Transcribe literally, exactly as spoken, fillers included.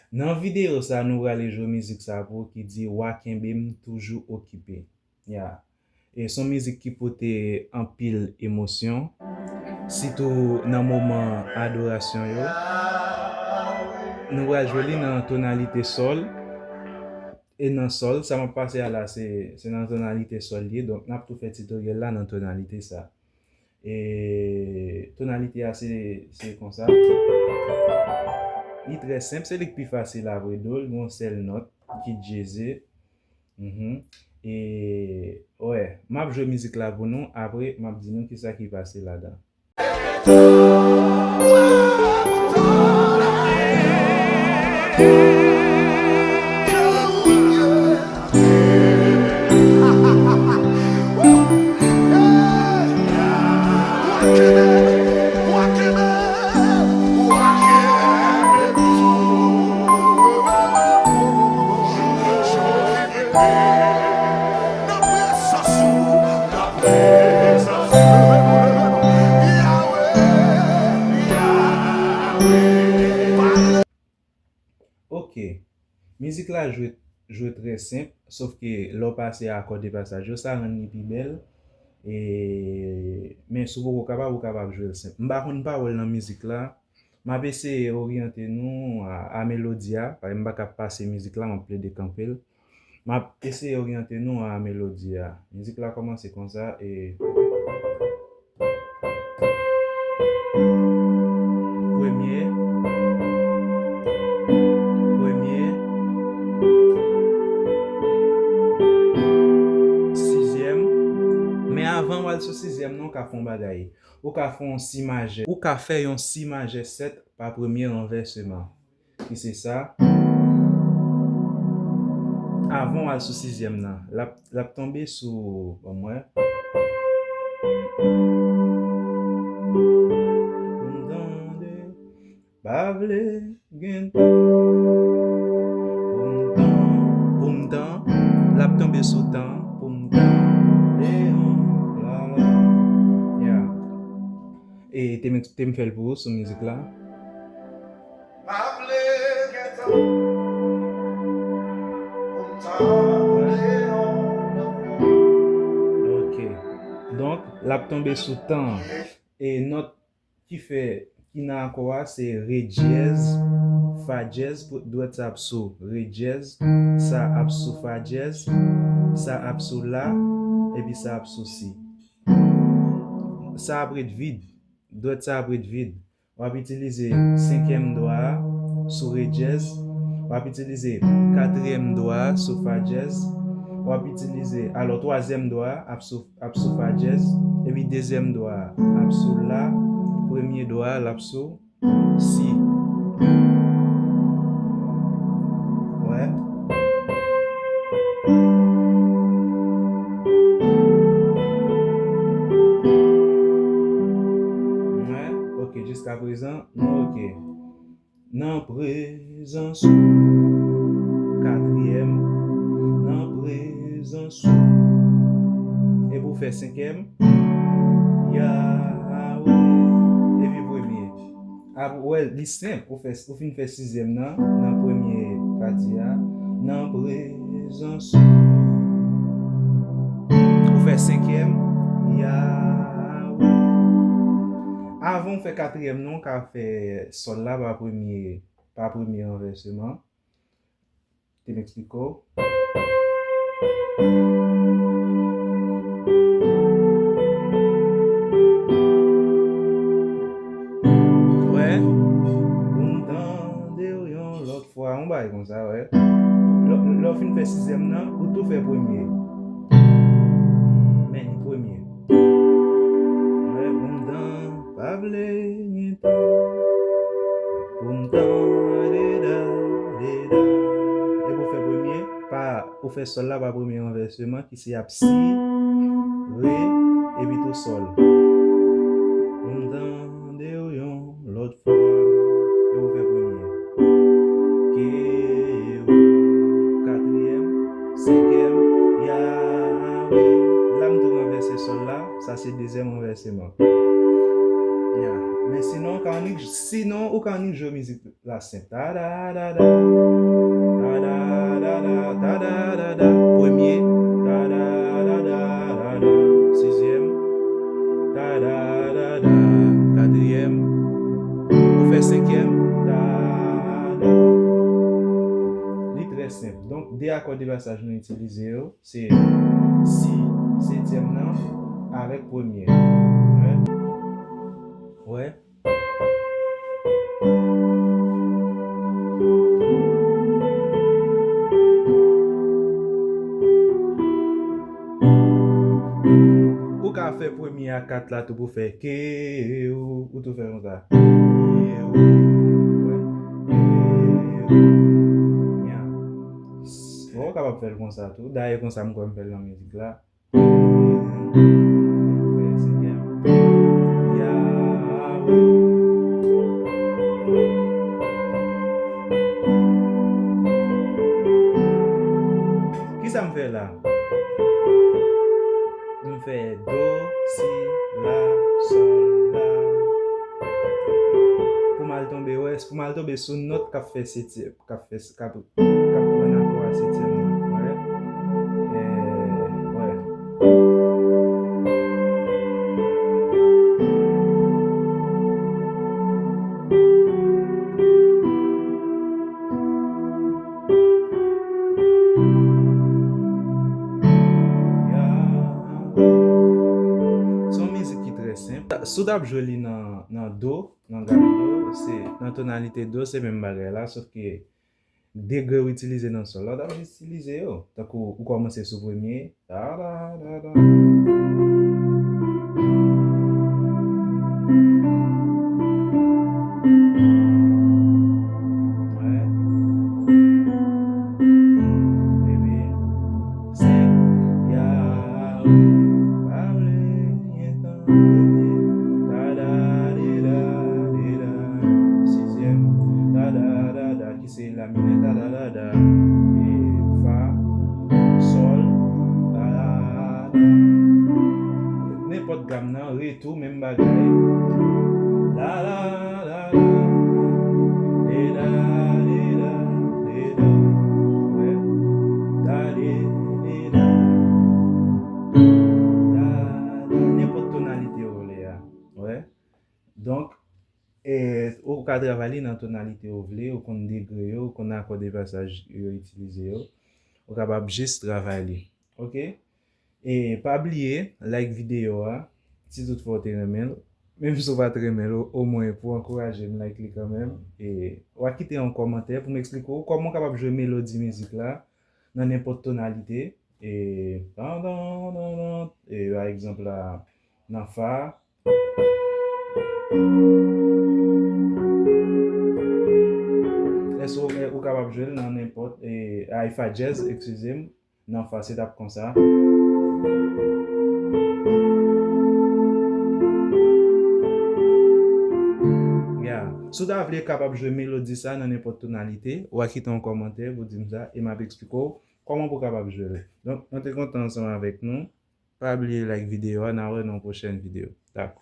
Nan videyo sa, nou prale jwe mizik sa pou ki di Wa kenbe m toujou okipe. Ya. E se yon mizik ki pote anpil emosyon, sitou nan moman adorasyon yo. Nou pral jwe li nan tonalite sòl. E nan sòl, sa m ap pase a la, se, se nan tonalite sòl li ye. Donk, n ap tou fè titoryèl la nan tonalite sa. E tonalite a, se, se konsa. Li trè senp, se li k pi fasil apre do, l gen yon sèl nòt ki dyeze. Mhm. E, wè, m ap jwe mizik la pou nou, apre, m ap di nou kisa ki pase ladan. Ok. Mizik la jwe, jwe trè senp, sof ke lè w pase akò de pasaj yo, sa rann li pi bèl. E, men si w poko kapab, ou kapab jwe l senp. M pa konn pawòl nan mizik la. M ap eseye oryante nou a, a melodi a. Paske m pa ka pase mizik la, m ap plede kanpe l. M ap eseye oryante nou a melodi a. Mizik la kòmanse konsa, e, premye, premye, sizyèm. Men avan w al sou sizyèm nan, ou ka fè yon bagay. Ou ka fè yon si majè. Ou ka fè yon si majè sèt pa premye ranvèseman. Ki se sa. Avan w al sou sizyèm nan, l ap, l ap tonbe sou, ban m wè. Pou m tande, pa vle gen tan. Pou m tan, pou m tan, l ap tonbe sou tan. Pou m tande yon, la, la. Yeah. E te m, te m fè l pou ou sou mizik la. Pa vle gen tan pou m tande yon lòt fwa. Ok. Donk, l ap tonbe sou tan. E nòt ki fè, ki nan akò a, se re dyèz, fa dyèz, pou dwèt sa ap sou re dyèz, sa ap sou fa dyèz, sa ap sou la, epi sa ap sou si. Sa ap ret vid. Dwèt sa ap ret vid. W ap itilize senkyèm dwa a sou re dyèz. W ap itilize katriyèm dwa a sou fa dyèz. W ap itilize, alò, twazyèm dwa a ap sou, ap sou fa dyèz. Epi dezyèm dwa a ap sou la. Premye dwa a, l ap sou si. Wè. Wè. Ok, jiskaprezan, nou ok. Nan prezans ou, katriyèm, nan prezans ou. Epi w fè senkyèm, Yahweh, epi premye. Ap, w wè, li senp, ou fè, ou fin fè sizyèm nan, nan premye pati a, nan prezans ou. Ou fè senkyèm, Yahweh. Avan w fè katriyèm nan, w ka fè sòl la pa premye, pa premye ranvèseman. Te m eksplike w. Wè, pou m tande w yon lòt fwa, yon bagay konsa, wè. Lè, lè w fin fè sizyèm nan, ou tou fè premye. Men li premye. Wè, pou m tan, pa vle gen tan. Pou m tan, deda, deda. Epi w fè premye, pa, ou fè sòl la pa premye ranvèseman, ki se ap si, re, epi tou sòl. Pou m tande w yon lòt fwa, epi w fè premye. Ke w, katriyèm, senkyèm, Yahweh. La m tou ranvèse sòl la, sa se dezyèm ranvèseman. Ya. Men sinon, Ou ka annik, sinon, ou ka annik jwe mizik la senp. Ta da da da, ta da da da, ta da da da. Premye, ta da da da da da. Sizyèm, ta da da da. Katriyèm, ou fè senkyèm, ta da. Li trè senp. Donk, de akò de pasaj nou itilize yo, se si setyèm nan avèk premye. Wè? Wè? Ou ka fè premye a kat la tou pou fè ke ou, ou tou fè konsa. Ke ou, ke ou. Bon, ou kapab fè l konsa tou. Dayè konsa m kwè m fè l nan mizik la. Fè senkyèm. Yahweh. Kisa m fè la? M fè do, si, la, sòl, la. Pou m al tonbe, wè, pou m al tonbe sou nòt k ap fè setyèm, k ap fè, k ap, k ap rann akò a setyèm nan. Wè. Eh, wè. Se yon mizik ki trè senp. Si w t ap jwe li nan, nan do, nan gam do, se nan tonalite do, se menm bagay la, sòf ke degre w itilize nan sòl la, w t ap jis itilize yo. Tankou ou kòmanse sou premye, ta da da da. Wè. Epi, senk, Yahweh, pa vle gentan premye, ta da de da de da, sizyèm, ta da da da, ki se la minè, ta da da da, e fa, sòl, la, la, la. Nenpòt gam nan, re tou, menm bagay. La, la, la, la. De, da, de, da, de, da. Wè. Da, de, de, da. Da, da. Nenpòt tonalite ou vle a. Wè. Donk, e, ou ka travay li nan tonalite ou vle, ou konn degre yo, ou konn akò de pasaj yo itilize yo. Ou kapab jis travay li. Oke? E pa bliye, like videyo a, si toutfwa w te renmen l. Menm si w pa t renmen l, o-, omwen pou ankouraje m, like li kanmenm. E w a kite yon kòmantè pou m eksplike w kòman w kapab jwe melodi mizik la nan nenpòt tonalite. E, dan, dan, dan, dan, e pa egzanp la, nan fa. Èske w, ou kapab jwe l nan nenpòt, e, ay, fa dyèz, eskize m, nan fa se t ap konsa. Yeah. Si w ta vle kapab jwe melodi sa nan nenpòt tonalite, w a kite yon kòmantè pou di m sa, e m ap eksplike w kòman pou w kapab jwe l. Donk, mwen te kontan ansanm avèk nou. Pa bliye like videyo a, n a wè nan yon pwochèn videyo. Dakò.